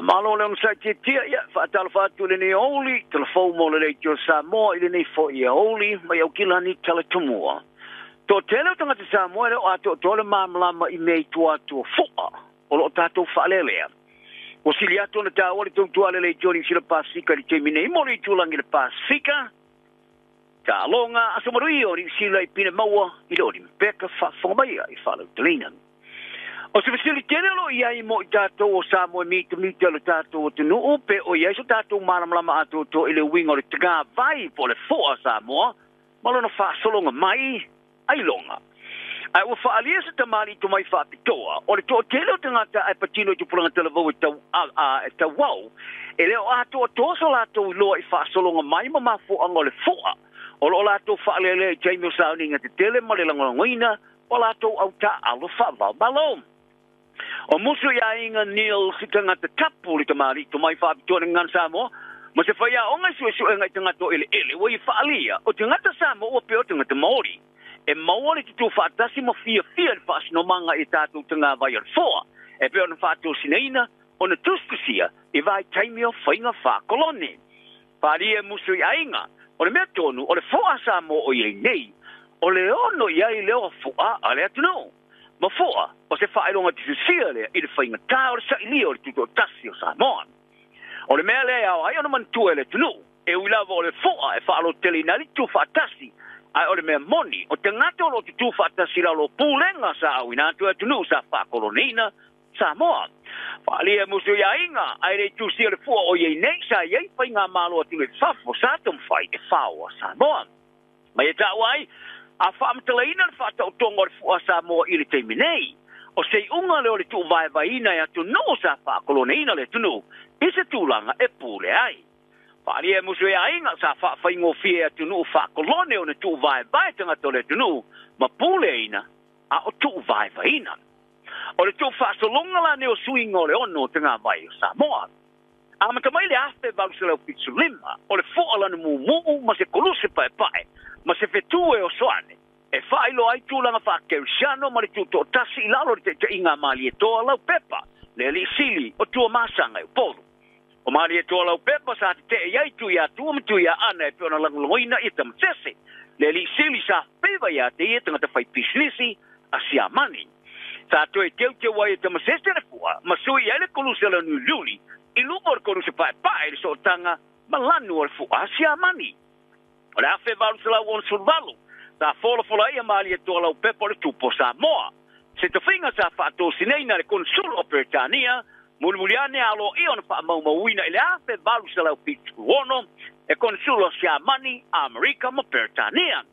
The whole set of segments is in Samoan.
Malo le onosai tiatia, ia, faatalofa atu i lenei aoauli, telefou mo le Leitio Samoa i lenei foi aoauli, mai Aukilani Talatumua. Toatele o tagata Samoa e le o atoatoa le malamalama i mea i tua atu o fo'a o lo o tatou faalelea. Ua sili atu ona taua le tautua a le Leitio Niu Sila Pasefika i le taimi nei mo le itulagi le Pasefika, taaloga aso manuia o Niu Sila i Pine Maua i le Olimpeka faafofoga mai i faalauteleina. O se fesili tele o lo o i ai mo i tatou o Samoa e mitamita i lo tatou atunuu pe o i ai so tatou malamalama atoatoa i le uiga o le tagavai po o le fo'a a Samoa ma lona faasologa mai ailoga. Ae ua faaalia se tamalii tomai faapitoa o le toatele o tagata ae patino i tupulaga talavou e tau e tauau e le o atoatoa so latou iloa i faasologa mai ma mafuaaga o le fo'a o lo o latou faalelea i taimi o sauniga tetele ma le lagolagoina o latou autaaalo faavaomalo. O musu i aiga Neil se tagata tapu le tamalii tomai faapitoa le gagana Samoa ma se faiaoga i suesuega i tagata o eleele ua ia faaalia o tagata Samoa ua pea o tagata Maori e maua le tutū faatasi ma fiafia i le faasinomaga i tatou tagavai o le fo'a e pei ona faatosinaina ona tusitusia i vaitaimi o faiga faakolone. Faaalia e musu i aiga o le mea tonu o le fo'a Samoa o i ai nei o le ono i ai lea o fo'a a le atunuu. Ma fo'a o se faailoga tusitusia lea i le faigatā o le sailia o le tutoatasi o Samoa. O le mea lea e ao ai ona manatua e le atunuu e ui lava o le fo'a e faalototeleina ai le tutū faatasi ae o le mea moni o tagata o lo o tutū faatasi i lalo o pulega sa auina atu e atunuu sa faakoloneina Samoa. Faaalia e musu i aiga ae le i tusia le fua o i ai nei sa i ai faigamalo atunuu i fafo sa taumafai e faoa Samoa. Ma ia taua ai a faamatalaina le faataotoga o le fua Samoa i le taimi nei. O se iuga lea o le tuuvaevaeina e atunuu sa faakoloneina le atunuu i se tulaga e pule ai. Faaalia e musu i aiga sa faafaigofie e atunuu faakolone ona tuuvaevae tagata o le atunuu ma puleaina a o tuuvaevaeina. O le tuufaasologa la nei o suiga o le ono o tagavai o Samoa. Amata mai le 1875 o le fo'a lana mumuu ma se koluse paepae ma se fetu e oso ane e faailoa ai tulaga faakerisiano ma le tutoatasi i lalo o le taitaiga a Malietoa Laupepa le alii sili o Tuamasaga i Upolu. O Malietoa Laupepa sa tetee i ai Tuiatua ma Tuiaana e pei ona lagolagoina ia Tamasese le alii sili sa feva ia te ia tagata fai pisinisi a Siamani. Sa toe teuteu ai e Tamasese le fua ma sui ai le koluse o le Nuliuli i luga o le koluse paepae i le sootaga ma lanu o le fua a Siamani. O le 1868 sa folafola ai a Malietoa Laupepa o le tupu o Samoa. Se tofiga sa faatosinaina le Konsulu o Peretania mulimuli ane aloaia ona faamaumauina i le 1876 e Konsulu o Siamani, Amerika ma Peretania.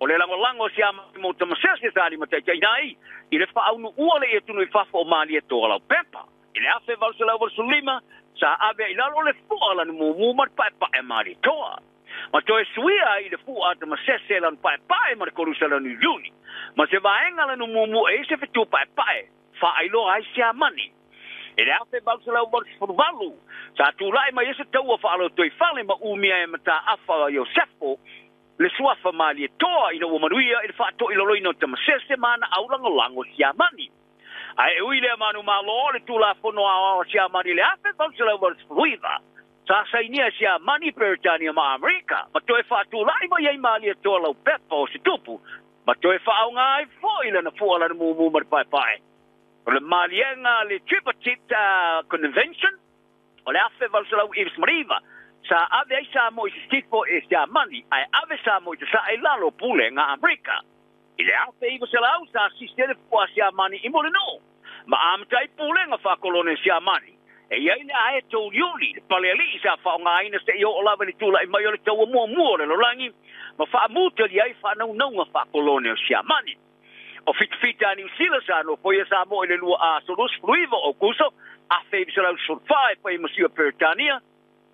O le lagolago o Siamani mo Tamasese sa limataitaiina ai i le faaunuua le atunuu i fafo o Malietoa Laupepa. I le 1885 sa ave ai i lalo le fua lana mumu ma le paepae a Malietoa. Ma toe suia ai le fua a Tamasese lana paepae ma le kolusa lana Uliuli. Ma se vaega lana mumu e i se fetu paepae faailoa ai Siamani. I le 1888 sa tulai mai ai se taua faalotoifale ma umia e mataafa o Iosefo le suafa Malietoa ina ua manuia i le faatoilaloina o Tamasese ma ana aulagolago Siamani. Ae e ui lea manumalo le Tulafono Aoao a Siamani i le 1889 sa sainia e Siamani, Peretania ma Amerika ma toe faatulai mai ai Malietoa Laupepa o se tupu ma toe faaaoga ai foi lana fua lana mumu ma le paepae. O le maliega le Tripartite Convention o le 1899 sa ave ai Samoa i sisifo e Siamani ae ave Samoa i sasae i lalo o pulega a Amerika. I le 1900 sa sisi ai le fua a Siamani i Mulinuu ma amata ai pulega faakolone a Siamani. E i ai le aeto uliuli, le palealii sa faaaogaina seia oo lava i le tulai mai o le taua muamua o le lalolagi ma faamutalia ai faanaunauga faakolone o Siamani. O fitafita a Niu Sila sa nofoia Samoa i le 2 aso 29 o Aokuso 1914 e fai ma sui o Peretania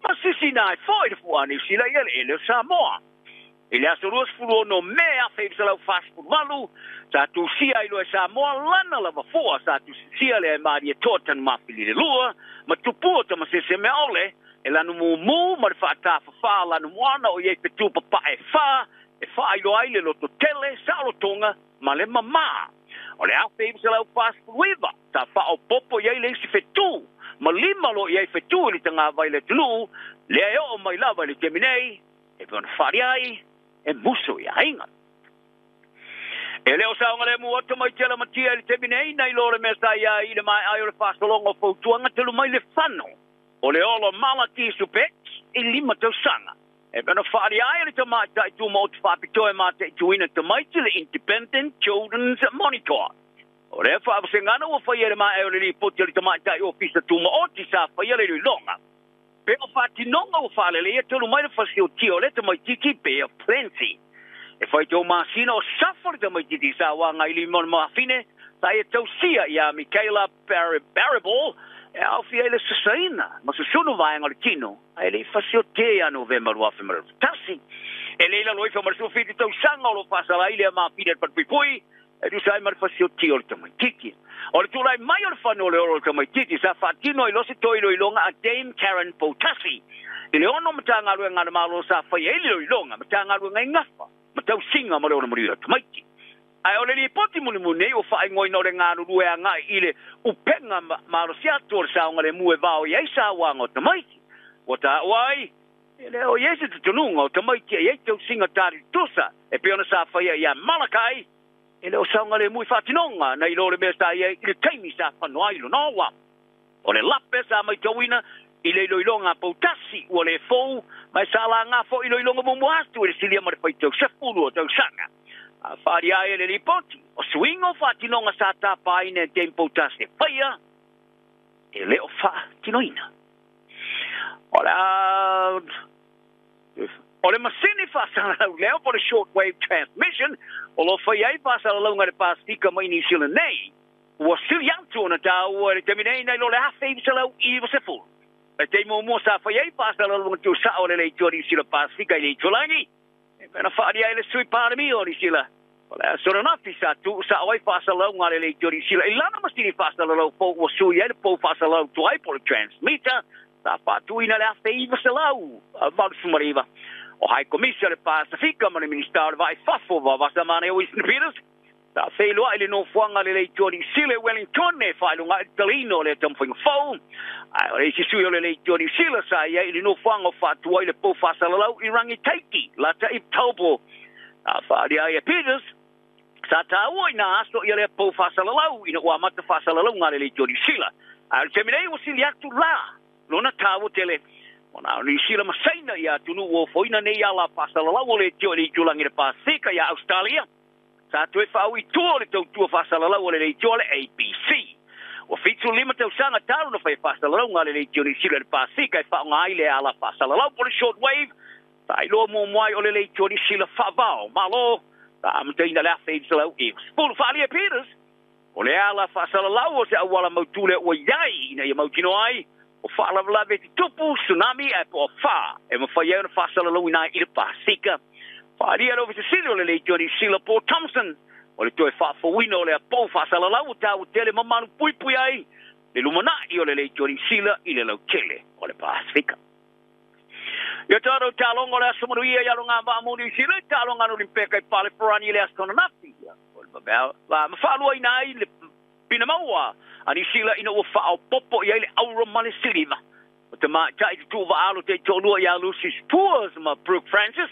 ma sisina ai foi le fua a Niu Sila i eleele o Samoa. I le aso 26 Me 1948 sa tusia ai loa e Samoa lana lava fua sa tusisia lea e Malietoa Tanumafili le lua ma tupua Tamasese Meaole e lanu mumu ma le faatafafā lanu moana o i ai fetu papae e fa e faailoa ai le lototele, saolotoga ma le mamā. O le 1949 sa faaopoopo i ai le isi fetu ma lima o lo o i ai fetu i le tagavai le atunuu lea e oo mai lava i le taimi nei e pei ona faali ai e musu i aiga. E le o saogalemu o tamaiti a lamatia i le taimi nei nai lo le mea sa iai i le maeai o le faasologa o fautuaga talu mai le fano o le olo Malaki Subet i 5 tausaga. E pei ona faali ai le tamaitai tumaoti faapitoa e mataituina tamaiti le Independent Children's Monitor. O lea faavasegana ua faia le maeai o le lipoti o le tamaitai ofisa tumaoti sa faia le iloiloga. Pe o faatinoga ua faaleleia talu mai le fasiotia o le tamaititi Bay of Plenty. E faitau masina o safo le tamaititi sa uaga i lima o le mafine sa ia tausia ia Michaela Barriball e aofia i le sasaina ma susunu vaega o le tino ae le i fasiotia ia Novema 2021. E le i lalo ifo ma le 17 tausaga o lo faasala ai lea mafine le falepuipui e tusa ai ma le fasiotia o le tamaititi. O le tulai mai o le fano o le olo o le tamaititi sa faatino ai loa se toe iloiloga a Dame Karen Poutasi i le 6 Matagaluega a le Malo sa faia ai le iloiloga, Matagaluega i gafa ma tausiga ma le ona manuia o tamaiti. Ae o le lipoti mulimuli nei ua faaigoaina o le galulue agai i le upega malosi atu o le saogalemu e vao i ai sauaga o tamaiti. Ua taua ai, e le o i ai se tutunuga o tamaiti e i ai tausiga talitutusa e pei ona sa faia ia Malakai, e le o saogalemu i faatinoga nai lo le mea sa i ai i le taimi sa fano ai lona ola. O le lape sa maitauina i le iloiloga a Poutasi ua le fou, ma e sa laga foi iloiloga muamua atu i le silia ma le faitau 10 o tausaga. A faaalia ai e le lipoti, o suiga o faatinoga sa tapaina e Dame Poutasi e faia, e le o faatinoina. O le a O le masini faasalalau lea po o le shortwave transmission o lo o faia ai faasalalauga i le Pasefika mai Niu Sila nei, ua sili atu ona taua i le taimi nei nai lo le 1990. Le taimi muamua sa faia ai faasalalauga tuusao a le Leitoa Niu Sila Pasefika i le itulagi, e pei ona faaalia ai le Sui Palemia o Niu Sila. O le aso ananafi sa tuusao ai faasalalauga a le Leitoa Niu Sila i lana masini faasalalau fou ua sui ai le pou faasalalau tuai po o le transmitter sa faatuina le 1989. O High Komisi o le Pasefika ma le Minista o le Vaa i Fafo Vavasa Manaia Winston Peters sa feiloai i le nofoaga a le Leitoa Niu Sila i Wellington e faailoga ai le taliina o lea taumafaiga fou. Ae o le isi sui o le Leitoa Niu Sila sa i ai i le nofoaga o faatua ai le pou faasalalau i Rangitaiki, Lata'i Taupo. Sa faaalia ai e Peters, sa taua i nā aso ia lea pou faasalalau ina ua amata faasalalauga a le Leitoa Niu Sila. Ae o le taimi nei ua sili atu la lona taua tele. Ona o Niu Sila ma Saina ia atunuu ua ofoina nei ala faasalalau o le Leitoa i le itulagi i le Pasefika ia Ausetalia, sa toe faaui i tua o le tautua faasalalau a le Leitoa le ABC. Ua 75 tausaga talu na faia faasalalauga a le Leitoa Niu Sila i le Pasefika e faaaoga ai le ala faasalalau po o le shortwave. Sa iloa muamua ai o le Leitoa Niu Sila faavao Malo sa amataina i le 1990. Faaalia Peters, o le ala faasalalau o se auala mautū lea ua i ai ina ia mautinoa ai o faalavelave e tutupu, tsunami ae po o fa e mafai ai ona faasalalauina ai i le Pasefika. Faaalia le Ofisa Sili o le Leitoa Niu Sila Paul Thompson, o le toe faafouina o lea pou faasalalau ua taua tele ma malupuipui ai le lumanai o le Leitoa Niu Sila i le lautele o le Pasefika. Ia tatou taaloga o le aso manuia i alo ngā vaa mo Niu Sila i taaloga a Olimpeka i Paleferani i le aso ananafi. O le mea ma faaluaina ai le pine maua a Niu Sila ina ua faaopoopo i ai le auro ma le siliva. O tamaitai tutuu vaalo taitoalua ia Lucy Spurs ma Brooke Francis,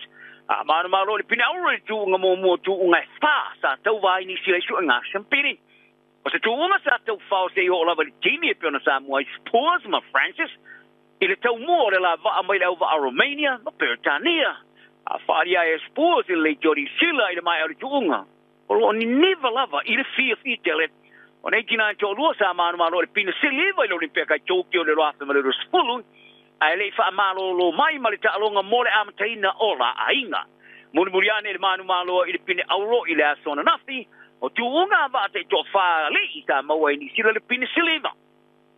a manumalo i le pine auro i le tuuga muamua o tuuga e 4 sa tauva ai Niu Sila i suega siampini. O se tuuga sa taufao seia oo lava i le timi e pei ona Samoa ai Spurs ma Francis i le taumua o le lavaa mai le auvaa Romania ma Peretania. A faaalia ai e Spurs i le leitio a Niu Sila i le maea o le tuuga, o lo o niniva lava i le fiafia tele. O nei tina e toalua sa manumalo i le pine siliva i le Olimpeka i Tokyo i le 2020, ae le i faamalolo mai ma le taaloga mo le amataina o la aiga. Mulimuli ane i le manumalo i le pine auro i le aso ananafi, o tuuga a vaa taitoafa alii sa maua i Niu Sila le pine siliva.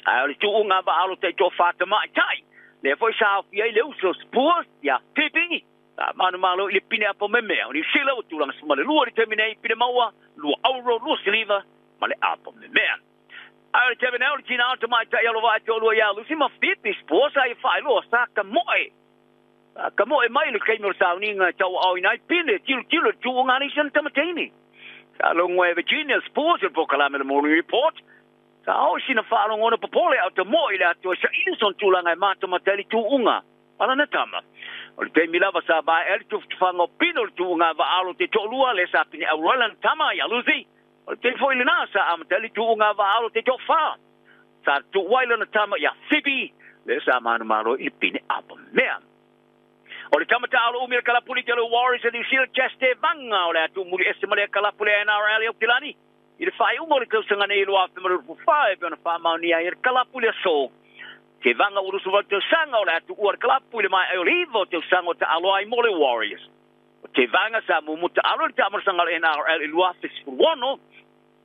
Ae o le tuuga a vaa alo taitoafa tamaitai, lea foi sa aofia ai le uso Spurs ia Pipi, sa manumalo i le pine apo memea. O Niu Sila ua tulaga suma le lua i le taimi nei, pine maua, 2 auro, 2 siliva ma le apo memea. Ae o le taimi nei o le tina o tamaitai alo vaa e toalua ia Lucy ma Pipi Spurs sa ia faailoa sa kamoe. Sa kamoe mai le taimi o le sauniga e tauaaoina ai pine tilotilo i le tuuga a nisi ona tamataini. Sa logo e Virginia Spurs i le polokalame le Morning Report. Sa o sina whaalongona popole au te mo i le atua sa ili son tūlanga e māta mateli tūunga. Ala na tama. O le teimi lava sa vai ele tufutuwhanga o pino le tūunga va alo te to'olua le sa pine au roela na tama ia Lucy. O le teimi foi lena sa amateli tūunga va alo te to'owhā. Sa tūwaila na tama ia Phoebe le sa manu malo i pine apa mea. O le tama ta'alo umi le kalapuli te le Warriors a New Zealand Chester Vanga o le atu muli ese ma le kalapuli NRL i Aukilani. I le whai ungo le tausaga nei lua afe ma le rupu wha e pe ona whaamaunia i le kalapuli aso. Te vanga urusu wa tausaga o le atu ua le kalapu i le mai ai o le iva o tausaga o ta'alo ai mo le Warriors. O te vanga sa mumu ta'alo le ta'amalasaga o le NRL i 2016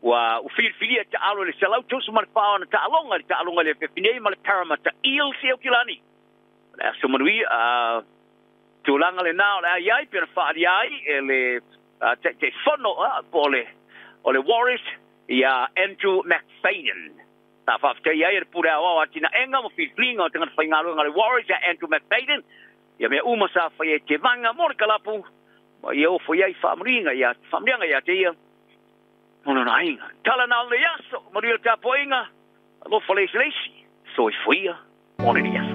ua u filifilia ta'alo le 134 ona ta'aloga le ta'aloga le fefinei ma le Parramatta Eels i Aukilani. O le aso manui a tulaga lenā o le ai ai pe ona whaalia ai e le te fono po o le Warriors ia Andrew McFadden. Ta whawhitai ai e le pure au atina enga mo filifiliga o tagata faigaluega le Warriors ia Andrew McFadden. Ia mea uma sa fai e te vanga mo le kalapu. Ma ia ofo iai faamanuiga ia faamanuiaga ia te ia. Ona na aiga. Tala na le aso, manuia le tapuaiga, alofa leisi leisi, soifuia, mo le aso.